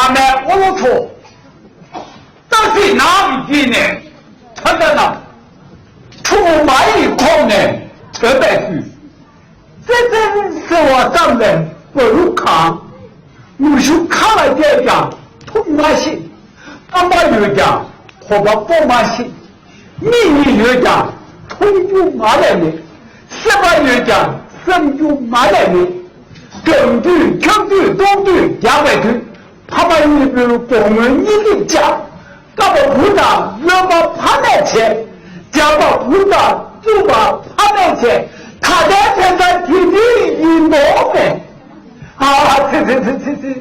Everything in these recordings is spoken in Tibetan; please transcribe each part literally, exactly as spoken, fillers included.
ཨ་མའི་འཁོར་ལོ་ཐོག་ཏོག་ཙམ་ནགས་ཀྱི་དཀྱིལ་ནས་ཐོན་པ་ན། ཕྲུ་གུ་མ་ཡི་ཁོག་ནས་ཐོན་པའི་དུས། ཙེ་ཙེ་ཟེར་བ་ཙམ་ལས་བ་རུ་གང་། ངུ་ཤུགས་ཁ་ལ་བསྐྱལ་ཀྱང་ཐུག་མ་ཤེས། རྐང་པ་ཡོད་ཀྱང་གོམ་པ་སྤོ་མ་ཤེས། མིག་གཉིས་ཡོད་ཀྱང་མཐོང་རྒྱུ་མ་ལས་མེད། སེམས་པ་ཡོད་ཀྱང་བསམ་རྒྱུ་མ་ལས་མེད། སྒང་དུས་འཁྱག་དུས་ལྟོགས་དུས་རྒྱགས་པའི་དུས། ཕ་མ་གཉིས་པོའི་སྒོ་ངོས་གཉིས་ཀྱིས་བཅག། བཀའ་བབས་བུ་དང་བློན་པོ་ཕ་མས་བྱས། བྱམས་པ་བུ་དང་བཙུན་པ་ཕ་མས་བྱས། ད་ལྟའི་དེ་ལྟར་དེ་དུས་ཡིན་མདོག་མེད། ཨ་ཨ་ཚེ་ཚེ་ཚེ་ཚེ་ཚེ།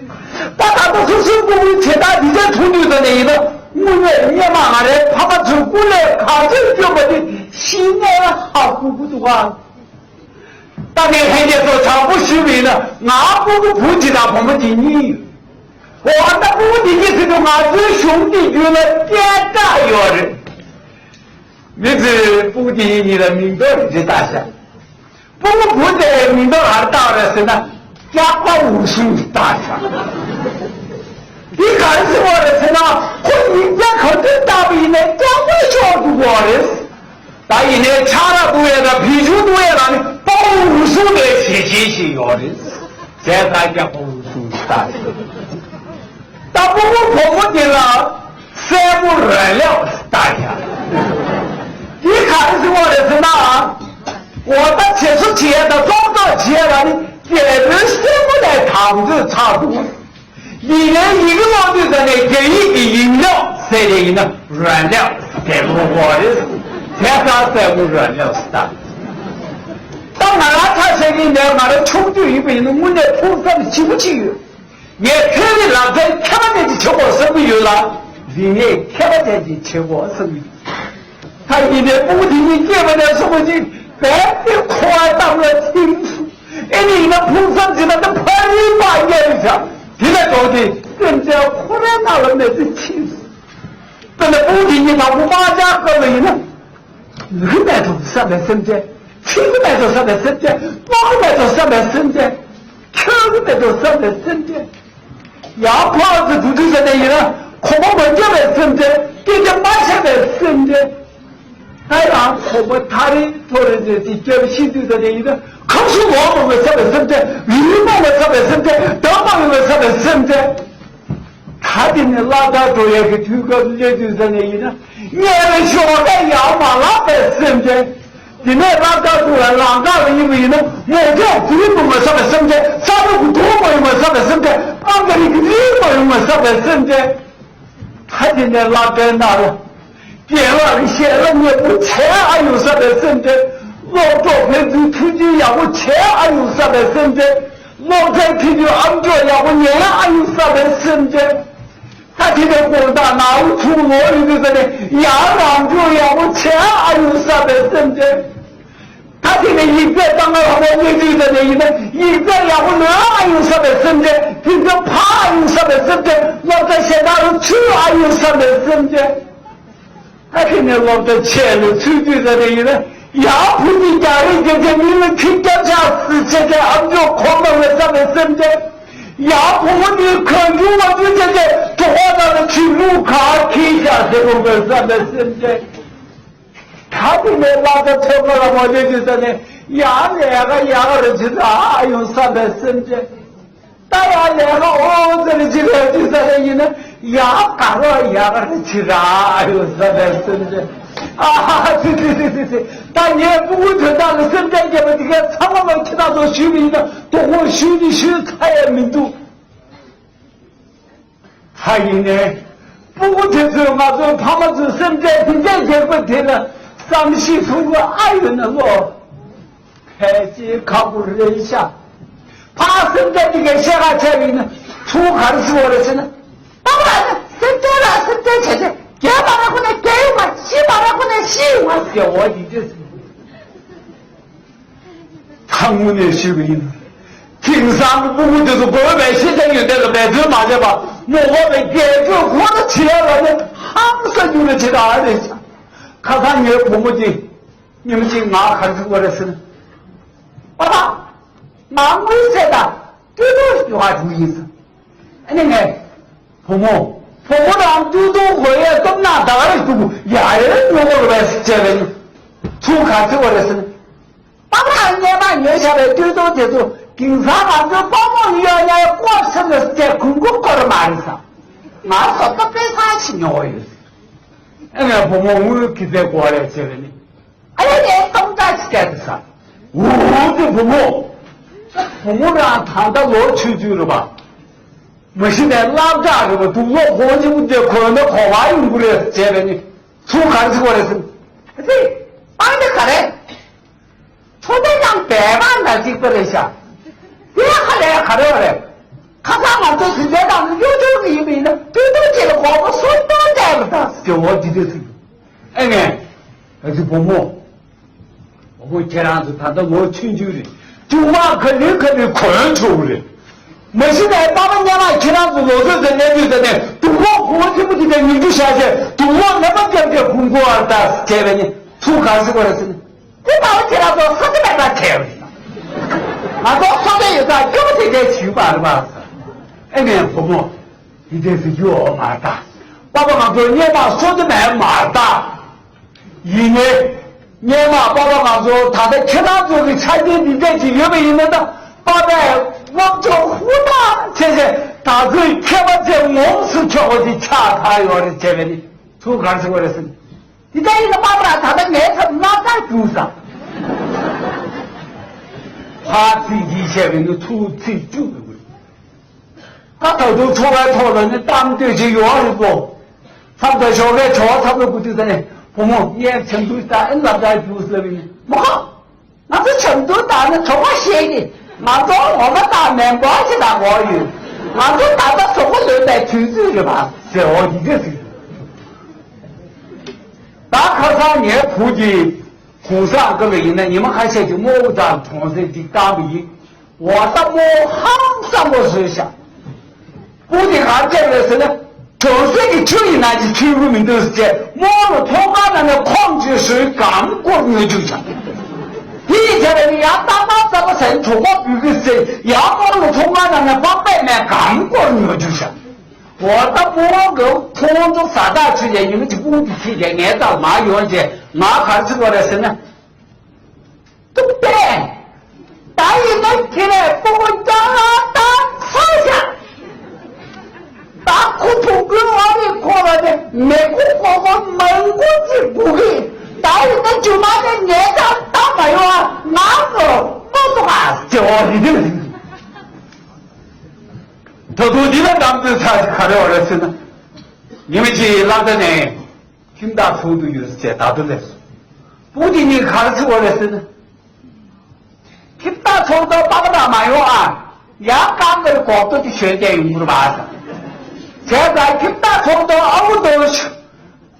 ད་ད་ལྟ་སོ་སོའི་སྤུ་གུའི་བྱེད་སྟངས་འདི་འདྲ་མཐོང་དུས་ཙམ་ནས་ཡིན་ན། དངོས་གནས་སྔོན་མ་ང་རའི་ཕ་མ་ཚོའི་སྐུ་ལས་ག་ཚོད་སྐྱོན་པ་དེ་གཞི་ནས་ཧ་གོ་གི་འདུག་ག། ད་ངས་ལྷན་རྒྱས་ཚོར་དྲང་པོ་ཞུས་པ་ཡིན་ན། ང་སྤུ་གུ་བུ་གཅིག་དང་བུ་མོ་གཅིག་གཉིས་ཡོད། འོ་ད་སྤུ་གུ་འདི་གཉིས་ཟེར་དུས་ང་ཚོའི་གཞུང་འདི་རྒྱུད་ལ་སྐད་གྲགས་ཡོད་རེད། མི་ཚོས་སྤུ་གུ་དེ་གཉིས་ལ་མིང་འདོགས་རེ་བཏགས་ཤག་སྤུ་གུ་བུ་དེ་མིང་འདོགས་ག་རེ་བཏགས་རེད་ཟེར་ན། སྐྱག་པ་འུ་སུ་བཏགས་ཤག་འདི་ག་རེ་ཟེར་བ་རེད་ཟེར་ན། ཁོ་ཡིག་ཚད་ག་དུས་བཏགས་པ་ཡིན་ནའི་སྐྱག་པ་ཤོར་འགྲོ་གི་རེད། ད་ཡིན་ནའི་ཆང་རག་འཐུང་ཡས་དང་བི་ཇུ་འཐུང་ཡས་ལ་ནི་སྤོ་བོ་འུ་སུ་ལས་ཞེ་ཆེན་ཞིག་ཡོད་རེད། བྱས་ཙང་སྐྱག་པ་འུ་སུ་བཏགས་ཤག་ད་སྤུ་གུ་བུ་མོ་དེ་ལ་སྲས་མོ་རོན་ལེབ་བཏགས་ཤག་འདི་ག་རེ་ཟེར་བ་རེད་ཟེར་ན། འོ་ད་བྱེད་སོ་བྱེད་ཡས་དང་ཙོག་ཙོག་བྱེད་ཡས་ལ་ནི་རྒྱལ་པོའི་སྲས་མོ་ལས་དང་ཚོད་ཚ་འདུག་ཡིན་ནའི་ཡི་གེ་ཀློག་དུས་ཙམ་ནས་རྒྱ་ཡིག་གི་ཡིན་ལེབ་ཟེར་ཏེ་ཡིན་ན་རོན་ལེབ་ཟེར་ཀློག་གི་རེད། བྱས་ཙང་སྲས་མོ་རོན་ལེབ་བཏགས། ད་ང་རང་ཆ་བཞག་གི་ཡིན་ནའི་ང་རང་ཆུང་དུས་ཡིན་པ་ཡིན་ན་དངོས་གནས་ཕུགས་བསམ་ལྗིད་པོ་ཅིག་ཡོད། ངས་ཆོས་ཀྱི་ལག་རྩལ་མཁས་པ་ཅན་ཅིག་བྱེད་དགོས་བསམ་གྱི་ཡོད་ལ། རིག་གནས་མཁས་པ་ཅན་ཅིག་བྱེད་དགོས་བསམ་གྱི་ཡོད། ད་ཡིན་ནའི་སྤུ་གུ་དེ་གཉིས་སྐྱེས་པ་ནས་བཟུང་བ་ཅིག་རྦད་དེ་འཁོར་བ་གཏམ་ལ་ཐིམ་སོང་། ཨེ་ནི་ཡིན་ན་ཕུགས་བསམ་ཅིག་ན་ད་ཕ་རིའི་པ་རྒྱལ་རེད་ཤག་དེ་ལས་ལྡོག་སྟེ་སེམས་ཅན་ཁོ་རའི་ནང་ལ་མེད་ཚེ་ཕྱིན་སོང་། དཔེར་ན་སྤུ་གུ་དེ་གཉིས་དང་པོ་དམག་རྒྱག་སྐབས་ལ་ཡིན་ན། ལུས་མེད་དོ་བསམ་པའི་སེམས་ཅན། འཆི་གི་མེད་དོ་བསམ་པའི་སེམས་ཅན། རྨོངས་གི་མེད་དོ་བསམ་པའི་སེམས་ཅན། འཁྱོལ་གི་མེད་དོ་བསམ་པའི་སེམས་ཅན། ཡང་ཕར་ཚུར་འགྲོ་དུས་ཙམ་ནས་ཡིན་ན་གོམ་པ་མ་བརྒྱབ་པའི་སེམས་ཅན། སྐད་ཆ་མ་བཤད་པའི་སེམས་ཅན། ད་ཡང་གོམ་པ་ཐག་རིང་ཐོག་རེ་རེ་དེ་བརྒྱབ་ཤི་དུས་ཙམ་ནས་ཡིན་ན་ཁམས་གསུམ་འོག་མ་མ་བསམ་པའི་སེམས་ཅན། ཡུལ་མ་མ་བསམ་པའི་སེམས་ཅན། བདག་མ་ཡིན་པ་བསམ་པའི་སེམས་ཅན། ད་དེ་ནས་བསླབ་གྲྭར་འགྲོ་ཡས་ཀྱི་དུས་སྐབས་སླེབས་དུས་ཙམ་ནས་ཡིན་ན། དམྱལ་བའི་ཤོག་ལེ་ཡང་མ་ལངས་པའི་སེམས་ཅན། དེ་ནས་བསླབ་གྲྭར་འགྲོ་བའི་ལམ་ཁ་ལ་ཡིན་པ་ཡིན་ན་མོ་ཊའི་གུ་རུ་མ་ཡིན་པ་བསམ་པའི་སེམས་ཅན། ས་རུབ་ཀྱི་དུག་མ་ཡིན་པ་བསམ་པའི་སེམས་ཅན། པང་ཀ་རིགས་ཀྱི་རིགས་མ་ཡིན་པ་བསམ་པའི་སེམས་ཅན། ད་དེ་ནས་བསླབ་གྲྭའི་ནང་ལ། རྒན་ལགས་ཀྱི་ཞལ་ལག་མཉེས་པོ་བྱས་ཨ་ཡོང་བསམ་པའི་སེམས་ཅན། སློབ་གྲོགས་ཕན་ཚུན་མཐུན་སྒྲིལ་ཡག་པོ་བྱས་ཨ་ཡོང་བསམ་པའི་སེམས་ཅན། སློབ་ཚན་ཁྲིད་རྒྱུ་ཨམ་ཅོག་ཡག་པོ་ཉན་ཨ་ཡོང་བསམ་པའི་སེམས་ཅན། ད་དེ་ནས་དགོང་དག་ནང་ལོ་ཆུང་ལོ་ཡོད་དུས་ཙམ་ནས་ཡང་ལངས་རྒྱུ་ཡག་པོ་བྱས་ཨ་ཡོང་བསམ་པའི་སེམས་ཅན། ད་དེ་ནས་ཡིག་ཚད་གཙང་མ་ལྷག་པོ་གནས་དུས་ཙམ་ནས་ཡིན་ན་ཡིག་ཚད་ཡག་པོ་ལོན་ཨ་ཡོང་བསམ་པའི་སེམས་ཅན། དེ་ཚོ་ཕ་ཨ་ཡོང་བསམ་པའི་སེམས་ཅན། སློབ་གྲྭ་གཞན་དག་ལ་ཚུད་ཨ་ཡོང་བསམ་པའི་སེམས་ཅན། ད་དེ་ནས་སློབ་གྲྭ་ཆེ་ལ་ཚུད་དུས་ཙམ་ནས་ཡིན་ན་ཡང་བུ་གཅིག་རྒྱག་རེས་རྒྱག་རྒྱག་མི་ལ་ཁྲིད་སྐྱབས་ཆགས་སུ་བྱས་ཏེ་ཨམ་ཅོག་གོ་མ་ལ་བསམ་པའི་སེམས་ཅན། ཡང་བུ་མོ་འདིའི་གང་བྱུང་མ་བྱུང་བྱས་ཏེ་གྲོགས་པོ་དག་ལ་ཆུ་བླུགས་ག་ཁྱེར་བཞག་ཟེར་དགོས་པའི་བསམ་པའི་སེམས་ཅན། ད་དེ་ནས་བསླབ་གྲྭ་ཐོན་པ་ལ་མ་སླེབས་དུས་ཙམ་ནས་ཡང་ལས་ཀ་ཡག་ག་རེ་བྱེད་ཨ་ཡོང་བསམ་པའི་སེམས་ཅན། ད་ཡང་ལས་ཀ་ཨོ་ཙི་རེ་ཅི་རེ་ཅི་ཟེར་ནས་ཡིན་ན་ཡང་ག་རོ་ཡག་ག་རེ་ཅི་ར་ཡོད་ཟེར་བའི་སེམས་ཅན། ཨ་ཧ་ཧ་ཙི་ཙི་ཙི་ཙི་ཙི། ད་ངའི་སྤུ་གུ་དོན་དག་ལ་སེམས་ཅན་བརྒྱབ་པ་འདི་གའི་ཚང་མ་ལ་ཁྱི་དག་ཚོ་ཞུས་པ་ཡིན་ན་དོ་དགོང་ཞུས་ནི་ཞུས་ཚར་ཡས་མི་འདུག་ད་ཡིན་ནའི། སྤུ་གུ་དེ་ཚོས་ང་ཚོའི་ཕ་མ་ཚོའི་སེམས་ཁྲལ་དེ་འདྲའི་རྒྱག་པ་དེ་ལ་བསམ་ཤེས་ཐུབ་ཀྱི་ཨ་ཡོད་ན་ལོ། ཕལ་ཆེར་ཁག་པོ་རེད་ཤག་ཕར་སེམས་ཁྲལ་དེ་གའི་བཤད་ཁ་ཆད་པ་ཡིན་ན་ཐུགས་ག་རེ་ཟེར་བ་རེད་ཟེར་ན། ད་བར་ནི་སེམས་ཁྲལ་ལ་སེམས་ཁྲལ་བྱས་ཏེ་རྒས་པ་ར་ཁོ་ནས་རྒས་ཡོང་བ། ཤི་བ་ར་ཁོ་ནས་ཤི་ཡོང་བ་ཟེར་བ་ཡིན་གྱི། ད་དངོས་གནས་ཞུས་པ་ཡིན། དེང་སང་གི་སྤུ་གུ་དེ་ཚོ་དགོས་པའི་ཤེས་བྱ་ཡོན་ཏན་ལ་འབད་བརྩོན་མ་བྱས་པར་མ་དགོས་པའི་རྒྱས་སྤྲོས་ཁོ་ན་བྱེད་ཡ་ལ་ནི་ཧང་སང་རྒྱུ་རེད་ཅེས་ཨ་རེད་ཤག་ཁ་སང་ངའི་བུ་མོ་དེ་ཉིན་གཅིག་ང་ག་རེ་ཟེར་བ་རེད་ཟེར་ན། པ་པ། ང་དངུལ་ཟས་དང་སྤྲོད་དོ་ཡོང་བ་འགྲོ་ཡིན་ཟེར། ཨ་ནི་ངས། བུ་མོ། བུ་མོ་རང་སྟོད་ཐུང་གོན་ཡས་སྟོབས་ན་ད་རེ་འདུག་ཡ་ཡེ་ཉོ་གོ་རེ་བས་ཟེར་བྱས་པས་ནི། ཚུར་ག་ཚོད་བ་རེད་ཟེར་ན། པ་ཕ་རང་སྔས་མ་ཉོས་བཞག་པའི་སྟོད་ཐུང་དེ་ཚོ་དེང་སང་ང་ཚོའི་དཔའ་མོ་གཡོན་ཡར་བསྐོར་ཟེར་ནས་ཟེར་གོན་གོ་གོ་རེ་མ་རེད་ཟེར། ང་བཟོ་ལྟ་དཔེ་བཟང་ཞིག་ཉོ་གོ་ཡོད་ཟེར། ཨེ་ངས་བུ་མོ་དངུལ་གི་ཚད་གོ་རེ་བྱས་པས་ནི། ཨ་ལས་ངས་སྟོང་ཀྲ་ཞིག་བལྟས་ཏེ་ཟ། འུ་ཧུ་དེ་བུ་མོ། བུ་མོ་རང་ད་ལྟ་ལོ་ཆུང་ཆུང་རེད་པ། མ་གཞི་ནས་སློབ་གྲྭ་རེད་པ། དུག་ལོག་གོང་ཆེན་པོ་དེ་གོན་ན་གོ་བ་ཡོང་གི་རེད་བྱས་པས་ནི། ཚུར་ག་རེ་ཟེར་བ་རེད་ཟེར། ཨ་ཙི། པང་དེ་ག་རེད། ཚོ་དེ་ཡང་སྦལ་པ་འདྲ་གཅིག་པ་རེད་ཤག་དེ་ཧ་ལས་ག་རེ་བ་རེད། ཁ་སང་ང་ཚོ་དུས་ཚོད་དང་གཡོ་སྦྱོར་གྱི་ཡིན་པ་ཡིན་ན་སྟོད་ཐུང་གཅིག་ལ་སྒོར་མོ་སུམ་སྟོང་སྤྲད་པ་དང་ཇོ་བོ་འདི་འདྲ་ཟེར། ཨེ་ངས། ཨ་ཙི་བུ་མོ། བུ་མོ་ཁྱེད་རང་ཚོ་ད་ལྟ་ལོ་ཆུང་ཆུང་རེད། ཆུང་མ་ག་ལེ་ག་ལེ་གོན་ཆོག་གི་རེད། མ་གཞི་ནས་པ་ཕ་སྔས་མ་ཁྱེད་རང་ཚོ་ལོ་ཚོད་ཟེར་གནས་དུས་ཟེར་ནས་དུག་ལོག་གོང་ཆེན་པོ་དེ་འདྲ་ཉུང་ཆུང་བཞག་བྱས་དུག་ལོག་ནད་པ་རྒྱབ་བྱས་གོན་དགོས་བ་ད་བྱས་པས་ནི་ཚུར་ག་རེ་ཟེར་བ་རེད་ཟེར་ན། དེ་ལྟ་བུ་ཁྱེད་རང་ཚོ་ས་ཆ་མེད་པ་བྲལ་བ་རེད། ང་ཚོ་ས་ཆ་ཡོད་ཙང་སྐྱོ་པོ་དེ་འདྲའི་བྱིས་པ་རེད་པ། ཨེ་ངའི་བུ་མོ། དེ་འདྲའི་ཟེར་རྒྱུ་ཡོད་མ་རེད་ད། པ་ཕ་ང་ཚོ་སྔས་མ་ས་ཆ་མེད་མ་རེད་ད། ཡིན་ནའི། སྔས་མ་པ་ཕ་ང་ཚོ་ད་ལྟ་ཁྱེད་རང་ཚོ་གི་ཆ་རྐྱེན་འདི་འདྲ་ཅིག་ཡོད་པ་ཡིན་ན་ད་པ་ཕའི་དབང་ཆ་ཧུར་ཐག་བྱས་བྱས་ད་ཚོད་ཁྱད་པར་ཚད་ངོམས་སུ་ཆོག་པ་ཅིག་ཆགས་ཚར་ཡོད་རེད་བྱས་པས་ནི་ཚུར་ག་རེ་ཟེར་བ་རེད་ཟེར་ན། འདི་འདྲ་ཡིན་ན་པ་ཕ་རང་ད་ལྟ་ངའི་ཚབ་སློབ་གྲྭར་རྒྱུགས་ས། ཕར་ཚིག་གཅིག་བཤད་པས་ནི་ཚུར་ཚིག་བཅུ་དགོས། ད་ད་དུང་འཚོ་བའི་ཐོག་ལ་ནི་གཏམ་ལྟོས་ཅིག་ཡོང་རེད་པོ། མཚམས་དང་ཞོགས་ཀའི་ཇོ་བོ་ཚབ་ལ་སྒུག་དུས་ས་ནས་བུ་མོ་ངས་བྱམས་མདུན་ལྟ་ཨེ་སློབ་གྲྭར་རྒྱུགས་ཟེར་བས་ནི་མོ་ཁ། ང་ཚོ་བྱམས་མདུན་ལྟ་ནི་གྲོགས་པོ་ཤེས་ཀྱི། ང་ཚོ་ངོ་མ་ལྟ་མེ་འབོར་ཅིག་དང་འགོར་ཡོད། ང་ཚོ་ད་ལྟ་གཟུགས་པོ་ལོན་པའི་དུས་ཚོད་རེད་པ་ཟེར་འོ་ཡི་གེ་ཟེར། ད་ཁ་སང་ངའི་བུ་གིས། གུང་སེང་སྐབས་ལ་ཡིན་ན་ཉི་མ་ཁ་ཤས་ཀྱི་རྨོ་བོ་དང་གྲོང་གསེབ་འདི་བཏང་བ་ཡིན། འོ་ད་རྨོ་བོ་ཧང་སང་པོ་བཟོས་ཤག་སྤུ་དེ་ག་རེ་བྱས་པ་རེད་ཟེར་ན། གྲོང་གསེབ་ཀྱི་ཆུ་ཡིན་ན་ཅིག་འཐུང་གི་མི་འདུག་ཟེར་བྱས་རྨོ་བོ་ལ་ཚོང་ཁང་ནང་ནས་ཁོག་ཅིག་བཟོས་སྒམ་སྐོར་ཉོ་རྒྱུ་བྱས། དེ་ཡིན་བྱས་པས་ནི་ཡང་རྟག་པར་རྩ་བ་ཟན་གྲོད་ཁོག་འབུད་གི་ཟེར་ཡང་རྨོ་བོ་ལ་ཚོང་ཁང་ནང་ནས་པགས་པའི་སྨན་སྒམ་སྐོར་ཉོ་རྒྱུ་བྱས། འོ་ད་རྨོ་བོ་གི་ཁོང་ཚོ་བཟའ་ཟླ་ཚོས་ཀྱང་ཉི་མ་གཅིག་སྤུ་གུ་དེ་ཁྱེར་ཀྱང་ངའི་རྩར་མར་ཡོང་བྱས་ང་ག་རེ་ཟེར་བ་རེད་ཟེར་ན། ཏུ་པེ། ད་ཡིན་ན་ཁྱེད་རའི་སྤུ་གུ་རྐྱང་ལ་བཏང་ཚར་བཞག་ད་ཁོ་ཕྲུ་གུའི་བ་རི་ཁོ་ར་དེ་མེ་ཁུ་ཁོ་ཁོ་མང་པོ་ཅིག་སྒུག་གི། ད་ཡིན་ན་རྒྱུ་མ་དེ་ངའི་རྩར་བཏང་མ་ཡོང་ང་ངོ་མ་ཐུག་ཨ་ཟེར་བ་རེད། ད་དུང་འདི་ལ་གཏམ་དཔེ་ཚར་ཞིག་ག་རེ་བ་རེད་ཟེར་ན། ཉི་མ་གཅིག་སློབ་གྲྭ་ནས་ཁྱིམ་བདག་ཚོགས་འདུ་ཡོད་ཟེར་ད་དུང་སླེབས་སོང་། སྤུ་གུ་དེ་གཉིས་ག་རེ་ཟེར་བ་རེད་ཟེར་ན། ཁྱིམ་བདག་ཚོགས་འདུ་པ་ཕ་དང་མ་ཡོང་ཨ། ཡང་རྐང་པར་གོག་ཏོ་དེ་ཞོན་བསྡད་ཡོང་གི་རེད་པ། བྱས་ཙང་ཁྱིམ་བདག་ཚོགས་འདུ་ཨ་ཁུ་འདུག་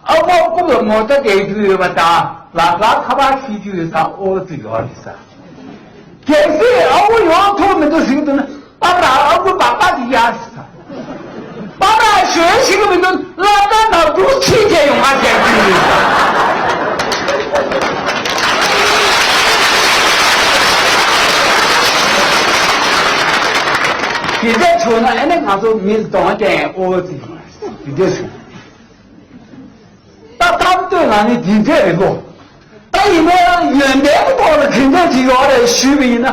ཨ་ཁུ་རྐུབ་ལ་མོ་ཊ་བསྡད་རྒྱུ་ཡོད་པ་དང་ལག་པར་ཁ་པར་ཤེས་རྒྱུ་ཡོད་ས་ཨོ་ཙི་ཡོད་རེད་ས། གལ་སྲིད་ཨ་ཁུ་ཡོང་ཐུབ་མི་འདུག་ཟེར་གྱི་འདུག་ན་པ་ཕ་ཨ་ཁུ་སྦག་སྦག་ཅིག་གཡར་ས། པ་ཕ་ཞོན་ཤེས་ཀྱི་མི་འདུག་སློབ་གྲྭ་ནང་དུ་ཕྱིན་བྱས་ཡོང་ང་ཟེར་གྱི་ཡོད། དེ་འདྲ་བྱུང་ན་ཨ་ནི་ང་ཚོ་མི་གདོང་བསྟན་ཨོ་ཙི་ཡོང་ང་དེ་འདྲ་བྱུང་། ད་གཏམ་དོན་ལ་ནི་འདི་འདྲས་རེད་ལོ། ད་ཡིན་ན་ཡོན་ཏན་གྱི་ཐོག་ལ་དེ་འདྲས་ཅིག་ཡོད་རེད་ཞུས་པ་ཡིན་ན།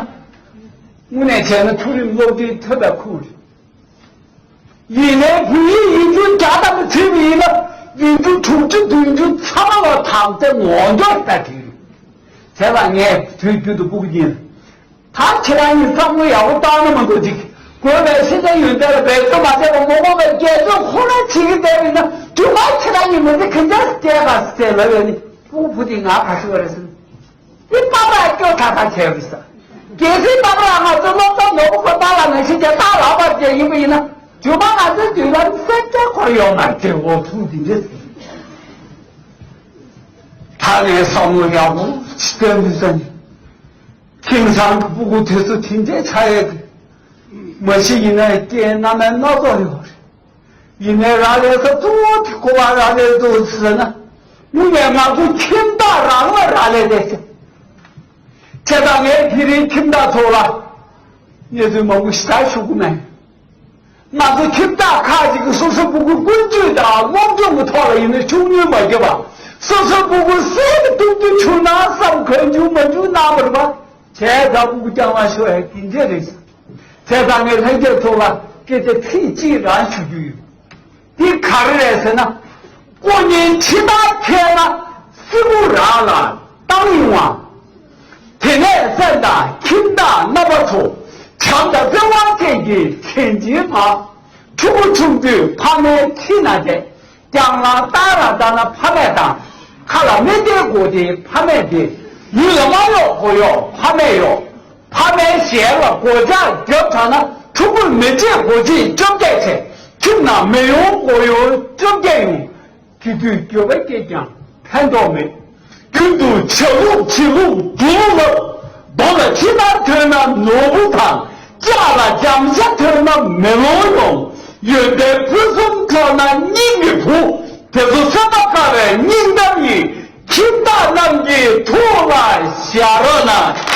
དངོས་གནས་བྱས་ན་མཐོ་རིམ་སློབ་གྲྭའི་ཐོད་པའི་ཁུངས་རེད། ཡིན་ནའི་བོད་ཡིག་ཡིག་སྒྱུར་རྒྱག་དང་མི་བྱེད་པ་ཡིན་ན་ཡིག་སྒྱུར་དྲུག་ཅུ་བདུན་ཅུ་ཚང་མ་ལ་དམ་བཅའ་ངོ་འདྲ་ལྟ་གི་རེད། བྱས་ཙང་ངས་དུས་རྒྱུན་དུ་སྤུ་གུ་ཡིན། ད་ཁྱེད་རང་གཉིས་བསམ་བློ་ཡག་པོ་བཏང་ན་མི་འདུག་ཅིག་དགོས་པའི་ཤེས་བྱ་ཡོན་ཏན་ལ་འབད་བརྩོན་མ་བྱས་པར་མ་དགོས་པའི་རྒྱལ་ཚོད་ཁོ་ན་བྱེད་ཀྱི་བསྡད་པ་ཡིན་ན་རྒྱུ་མ་ཁྱེད་རང་གཉིས་མི་ཚེ་ག་འདྲ་སྐྱེལ་ག་ཟེར་ལབ་ཡོད་ནི་སྤུ་གུ་བུ་དེ་ང་ག་ཤི་བ་རེད་ཟེར། དེ་པ་ཕ་སྐྱོ་ཐག་ཐག་བྱས་པ་རེད་ཟེར། གལ་སྲིད་པ་ཕ་ང་ཚོ་སློབ་གྲྭ་ནོར་བུ་ཁོ་ཐག་ལ་ནང་བཞིན་བྱས་ཐག་ལག་པར་བྱས་ཡིན་པ་ཡིན་ན་རྒྱུ་མ་ང་ཚོའི་མདུན་ལམ་སེམས་ཁྲལ་འཁོར་ཡོང་མ་རེད་དེ་འོ་ཐུག་འདི་འདྲས་ཟེར། ད་ངས་བསམ་བློ་ཡག་པོ་ཅིག་བཏོན་དུས་ཙམ་ནས། དེང་སང་གི་སྤུ་གུ་དེ་ཚོ་དེ་འདྲའི་ཆགས་ཡས་ཀྱི། མ་གཞི་ཡིན་ན་རྐྱེན་སྣ་མིན་སྣ་ཚོགས་ཡོད་རེད། ཡིན་ནའི་རག་ལས་ས་གཙོ་བོ་དེ་གོ་བ་རག་ལས་འདུག་ཟེར་ན། དངོས་གནས་ང་ཚོ་ཁྱིམ་བདག་རང་ལ་རག་ལས་བསྡད་ཀྱི། བྱས་ཙང་ངས་དེ་རིང་ཁྱིམ་བདག་ཚོ་ལ་གནས་ཚུལ་མང་པོ་ཞེ་དྲག་ཞུ་གི་མེད། ང་ཚོ་ཁྱིམ་བདག་ཁག་ཅིག་གིས་སོ་སོའི་སྤུ་གུ་ཀུན་སྤྱོད་དང་སློབ་སྦྱོང་གི་ཐོག་ལ་ཡིན་ན་ཤུགས་སྣོན་མ་བརྒྱབ་པ། སོ་སོའི་སྤུ་གུ་གསེར་གྱི་གཏུམ་རྒྱུ་བྱུང་ན་བསམ་གང་བྱུང་མ་བྱུང་གནང་བ་རེད་པ། བྱས་ཙང་སྤུ་གུ་རྐྱང་པ་ཤོར་ཡ་དེ་འདྲས་རེད། བྱས་ཙང་ངས་ལྷན་རྒྱས་ཚོ་ལ་སྐད་ཆ་ཚིག་གཅིག་རང་ཞུ་རྒྱུ་ཡོད། འདི་ག་རེ་རེད་ཟེར་ན། དཀོན་གཉེར་ཕྱི་ནང་འཐེན་ན་སྲིན་བུ་རང་ལ་བཏང་ཡོང་བ། དེ་ནས་བཙན་དང་ཁྱིམ་བདག་རྣམ་པ་ཚོ། བྱམས་དང་བརྩེ་བ་ཅན་གྱི་མཁན་ཆེན་ཕ། ཕྲུ་གུ་ཆུང་དུས་ཕ་མའི་འཁྲིས་ན་བསྡད། རྐྱང་ལངས་ལྟ་ར་ལྟ་ན་ཕ་མས་བཏང་། ཁ་ལ་མི་བདེ་དགོས་དེ་ཕ་མས་བདེ། ལུས་ལ་མ་གཡོག་མགོ་གཡོག་ཕ་མས་གཡོག་ཕ་མའི་ཞལ་ལ་སྒོ་ལྕགས་བརྒྱབ་དྲགས་ན། ཕྲུ་གུར་མི་བརྗེད་སྒོ་ཕྱེས་བཅོ་བརྒྱད་བྱས། ཁྱིམ་ནང་མི་ཡོང་སྒོ་ཡོང་བཅོ་བརྒྱད་ཡོང་། དེ་དུས་འགྱོད་པ་སྐྱེས་ཀྱང་ཕན་ཐོགས་མེད། རྒྱུན་དུ་ཇ་བླུགས་བྱི་བླུགས་དུག་བླུགས་ལབ། རྡོ་ལ་ཕྱི་ཐག་ཐོན་ན་ནོར་བུ་དང་། ལྕགས་ལ་འཇམ་ཤ་ཐོན་ན་མེ་ལོང་ཡོང་། ཡོན་ཏན་ཕུན་སུམ་ཚོགས་ན་སྙིང་གི་བུ། དེ་ཚོ་སེམས་པ་དཀར་བའི་སྙིང་གཏམ་ཡིན། ཁྱིམ་བདག་རྣམས་ཀྱི་ཐུགས་ལ་བཞག་རོགས་གནང་།